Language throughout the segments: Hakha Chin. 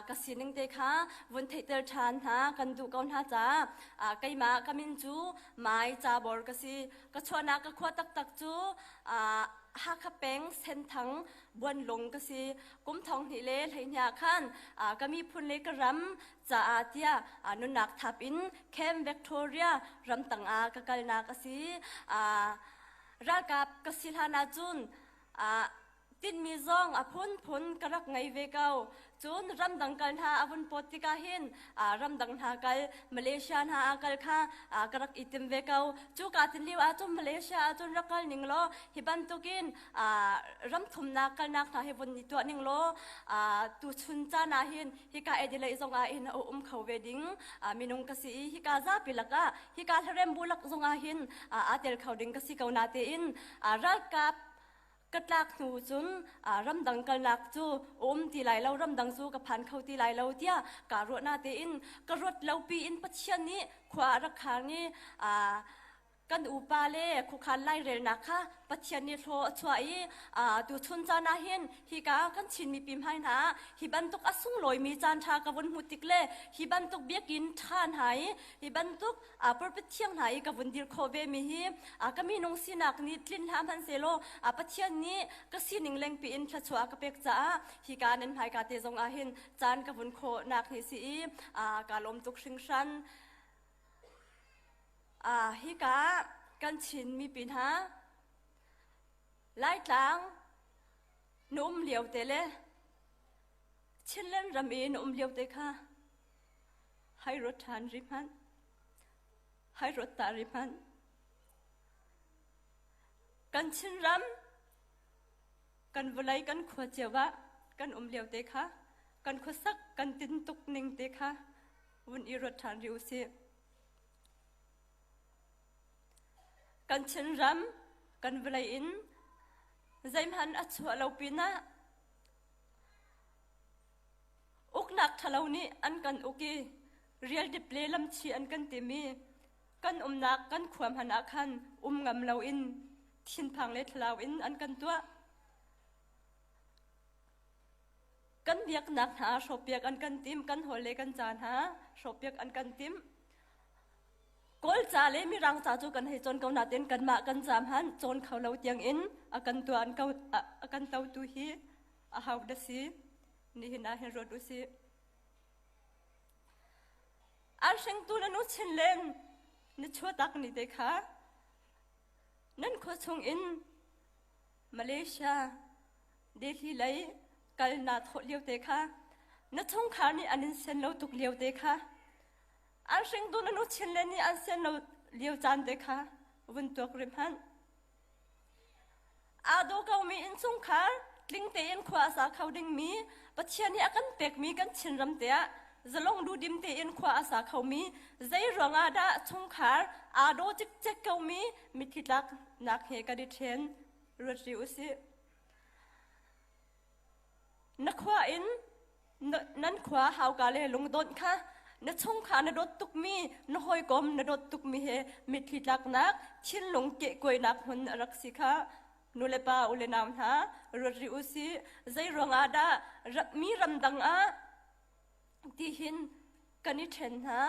Ka sining te kha vun theihter ṭhan hna kan duh ko hna caah keimah ka min cu Mai Cabor ka si. Ka chuahnak ka khua taktak cu Hakha peng Senthang Buanlung ka si. Kum thong hnih le hleihnih ah khan ka miphun le ka ram caah tiah nunnak thap in Camp Victoria ramtang ah ka kalnak a si. Ralkap ka si hlan ahcun Tinhmi zong a phunphun ka rak ngei ve ko. Cun ramdang kal hna a vun pawt tikah hin ramdang hna kal Malaysia hna ah kal kha ka rak i tim ve ko. Cu kaa tin lio ahcun Malaysia ahcun rak kal ning law hi bantukin ram thumnak kalnak hna hi vun i tuah ning law tuchun caan ah hin hika Adelaide zong ah hin a um kho ve ding minung ka si i hika zapi lakah hika hlarem bu lak zong ah hin aa tel kho ding ka si ko na tein ralkap Ka tlak hnu cun ramdang kalnak cu a um ti lai lo, ramdang cu ka phan kho ti lai lo tiah kaa ruah na tein ka ruat lo piin Pathian nih khua a rak khang i kan upa le khuakhan lairelnak kha Pathian nih hlaw a chuah i tuchun caan ah hin hika kan Chin mipi hmai hna ah hi bantuk a sunglawimi caan ṭha ka vun hmuh tik le hi bantuk biakinn ṭha hna i hi bantuk pulpit thiang hna i ka vun dir khawh ve mi hi ka minung sinak nih tlin hlah hmanhsehlaw Pathian nih ka sining lengpi in thluachuah a ka pek caah hika nan hmaika te zong ah hin caan ka vun khawhnak hi si i kaa lawm tuk hringhran. Hika kan Chin mipi hna Laitlang na um lio te le Chinland ram i na um lio te kha Hai ruat ṭhan rih hmanh. Hai ruat ta rih hmanh. Kan Chinram, kan vawlei kan khua cio ah kan um lio te kha, kan khuasak kan tintuk ning te kha vun i ruat ṭhan rih usih. Kan Chinram, kan vawlei in zeihmanh a chuah lo pinah Uknak ṭhalo nih an kan uk i rialdip le lamchi an kan tim i kan umnak kan khua hmanh ah khan um ngam loin thinphang le thlarau in an kan tuah. Kan biaknak hna hrawhpiak an kan tim, kan hawl le kan ca hna hrawhpiak an kan tim. Kawl ca le Mirang ca cu kan hei cawn ko nain kanmah kan ca hmanh cawn kho lo tiangin a kan tuah an ko a kan totu hi a hau da si. Nihin ah hin ruat usih. An hringtu na nu chinlen na chuatak ni te kha nan khua chung in Malaysia Delhi lei kal na thawh lio te kha na chungkhar nih an in sian lo tuk lio te kha an hringtu na nu chinlen nih an sian lo lio caan te kha vun tuak rim hmanh. Aa daw komi innchungkhar tling tein khua a sa kho dingmi Pathian nih a kan pekmi kan Chinram te ah zalong duhdim tein khua a sa khomi zei ruangah dah chungkhar aa daw cikcek komi mitthli tlaknak he kan i ṭhen ruat rih usih. Na khua in nan khua hauka le lungdawnh kha na chungkhar na dawt tukmi na hawikom na dawt tukmi he mitthli tlaknak thinlung kehkuainak hmun a rak si kha nulepa u le nau hna ruat rih u sih. Zei ruangah dah mi ramdang ah tihin kan i ṭhen hna?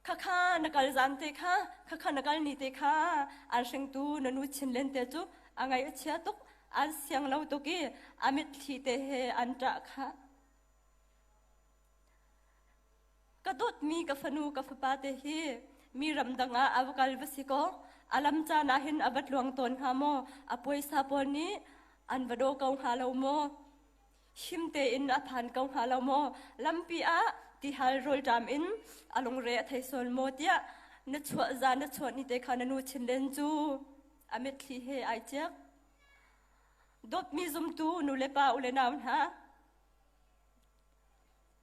Khakha na kal zan te kha, khakha na kal ni te kha an hringtu na nu Chinlen te cu a ngaih a chia tuk, an siang lo tuk i a mitthli te he an ṭah kha. Ka dawtmi ka fanu ka fapa te hi mi ramdang ah a va kal va si kaw a lam caan ah hin a va tluang tawn hnga maw? A puaisa pawl nih an va daw ko hnga lo maw? Him tein a phan ko hnga lo maw? Lampi ah tihal rawlṭam in a lungre a thei sual maw tiah na chuah zan na chuah ni te kha na nu Chinlen cu a mitthli he ai ciak. Dawtmi zumtu nu le pa u le nau hna,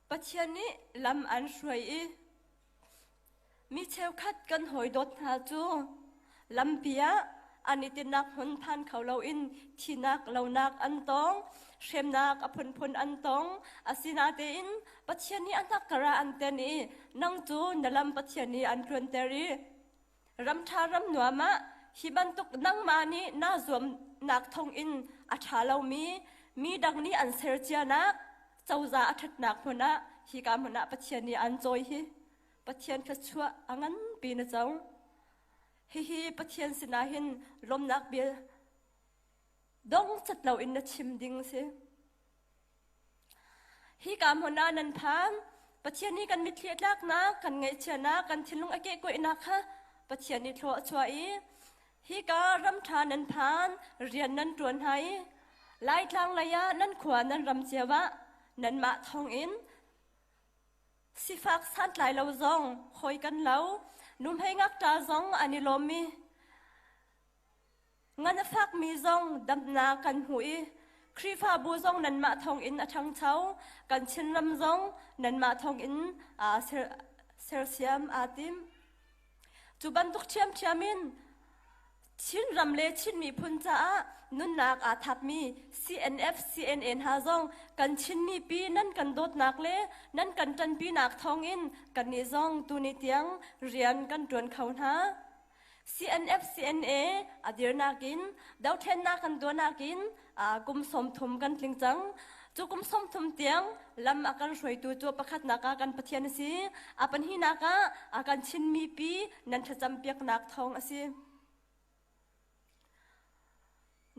Pathian nih lam an hruai i Mi cheukhat kan hawidawt hna cu lampi ah an i tinhnak hmun phan kho loin thinak lonak an tong, hremnak a phunphun an tong. Asinain Pathian nih a hnakkar ah an ten i nang cu na lam Pathian nih an tluanter i ram ṭha ram nuam ah hi bantuk nangmah nih naa zuamnak thawngin a ṭha lomi mi dang nih an ser cianak. Cozah a ṭhatnak hmun ah hika hmun ah Pathian nih an cawi hi Pathian thluachuah a nganpi na co. Hihi Pathian sinah hin lawmnak bia dong cat loin na chim ding si. Hika hmun ah nan phan. Pathian nih kan mitthli a tlaknak, kan ngaihchianak, kan thinlung a kehkuaihnak kha Pathian nih thlua a chuah i hika ram ṭha nan phan, rian nan ṭuan hna i Laitlang lei ah nan khua nan ram cio ah nanmah thawngin sifak santlai lo zong hawi kan lo, nuhmei ngakṭa zong an i lawm i Ngan a fakmi zong damnak kan hmu i Khrihfabu zong nanmah thawngin a ṭhangcho. Kan Chinram zong nanmah thawngin aa sersiam aa tim. Cu bantuk ṭhiamṭhiam in Chinram le Chin miphun caah nunnak aa thapmi CNF, CNA hna zong kan Chin mipi nan kan dawtnak le nan kan ṭanpinak thawngin kannih zong tuni tiang rian kan ṭuan kho hna. CNF CNA a dirnak in dothlennak kan tuahnak in kum 30 kan tling cang. Cu kum 30 tiang lam a kan hruaitu cu pakhatnak ah kan Pathian a si. A pahnihnak ah a kan Chinmi pi nan thlacam piaknak thawng a si.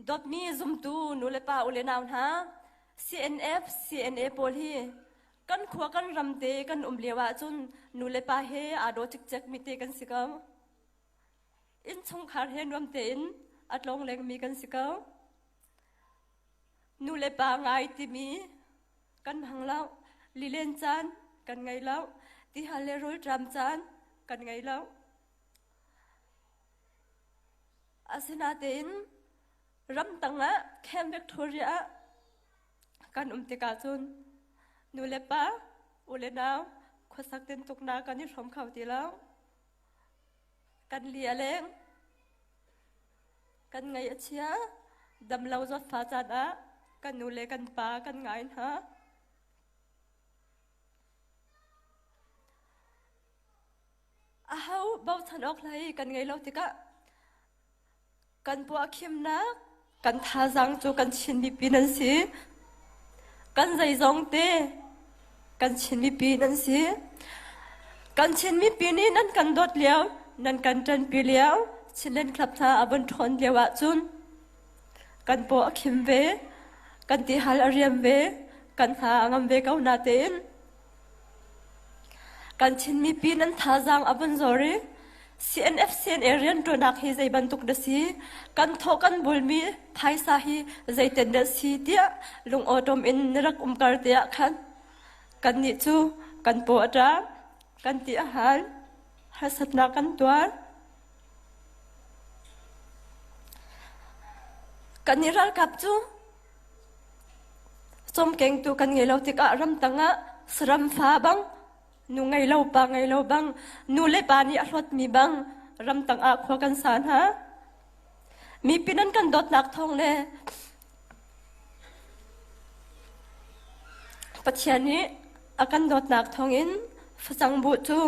Dawtmi zumtu nulepa u le nau hna, CNF CNA pawl hi kan khua kan ram te kan um lio ahcun nulepa he aa daw cikcek mi te kan si ko. Innchungkhar he nuam tein a tlawng lengmi kan si ko. Nulepa ngai timi kan hmang lo. Lilen caan kan ngei lo. Tihal le rawlṭam caan kan ngei lo. Asinain ramtang ah Camp Victoria ah kan um tikah cun nu le pa, u le nau khuasak tintuknak kan i hrawm kho ti lo. Kan li a leng. Kan ngaih a chia. Damlo zawtfa caan ah kan nu le kan pa kan ngai hna. Aho bochan awk hlei kan ngei lo tikah kan puahkhimnak kan thazaang cu kan Chin mipi nan si. Kan zeizong te kan Chin mipi nan si. Kan Chin mipi nih nan kan dawt lio, nan kan ṭanpi lio, Chinland Club hna a vun ṭhawn lio ahcun kan paw a khim ve, kan tihal a riam ve, kan hna a ngam ve ko natein Kan Chin mipi nan thazaang a vun zor i CNF CNA rianṭuannak hi zei bantuk dah si? Kan thawh kan bulmi phaisa hi zeitin dah si tiah lungawṭawm in na rak umkar te ah khan kannih cu kan paw a ṭam, kan ti a hal, harsatnak kan tuar. Kan i ralkap cu Cawmkengtu kan ngei lo tikah ramtang ah saram fa bang, nu ngei lo pa ngei lo bang, nu le pa nih a hlawtmi bang ramtang ah khua kan sa hna. Mipi nan kan dawtnak thawng le Pathian nih a kan dawtnak thawngin facang buh cu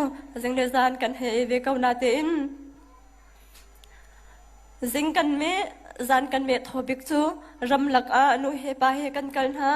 zing le zan kan hei ve ko natein Zing kan meh, zan kan meh thaw bik cu ramlak ah nu he pa he kan kal hna.